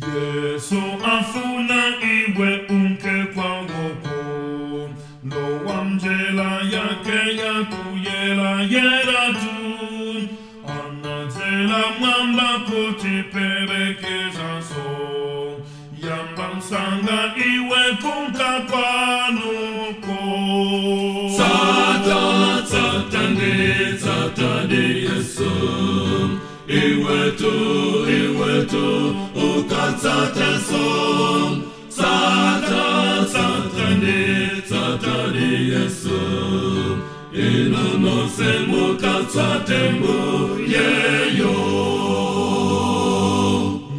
Yesu afuna iwe unke kwawoko, lowa mjela yake yakuyela yela tu, anadzela mwamba kutiperekeza so, yamba msanga iwe kunka kwanuko. Tsata, tsatane, tsatane Yesu, iwetu, iwetu, ukatsate so. Tsata, tsatane, tsatane Yesu, inonose mukatsate mbuyeyo.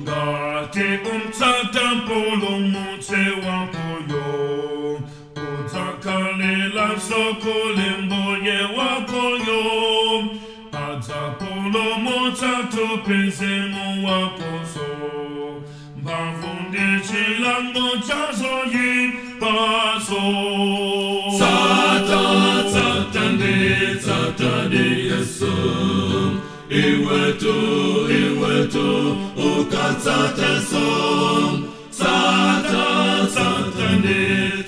Ngati umtsata mpulumutsi wakoyo, udzakhalela sokole mbuye wakoyo, adzapulumutsa tupezemu wakoso, mphamvu ndi chilango chazoyipaso. Tsata, tsatane, tsatane Yesu, iwetu, iwetu, ukatsate so. Tsata, tsatane,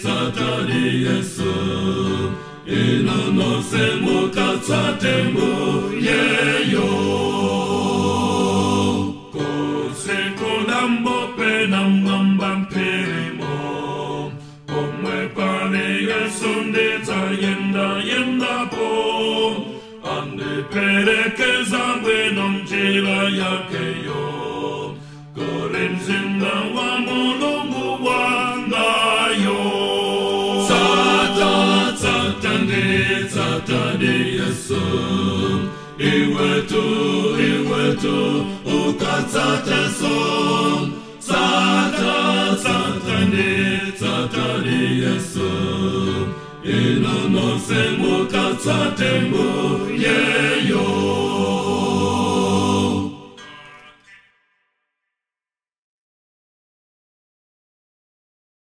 tsatane Yesu, inonose mukatsate mbuyeyo. Kose kolambo pena mwamba mpirimo, pomwe pale Yesu ndidzayenda yendapo, andiperekeza bwino mnjira yakeyo, kuli mzinda wa Mulungu wangayo. Tsata, tsatane, tsatane Yesu, iwetu, iwetu, ukatsate so. Tsata, tsatane, tsatane Yesu, inonose mukatsate mbuyeyo.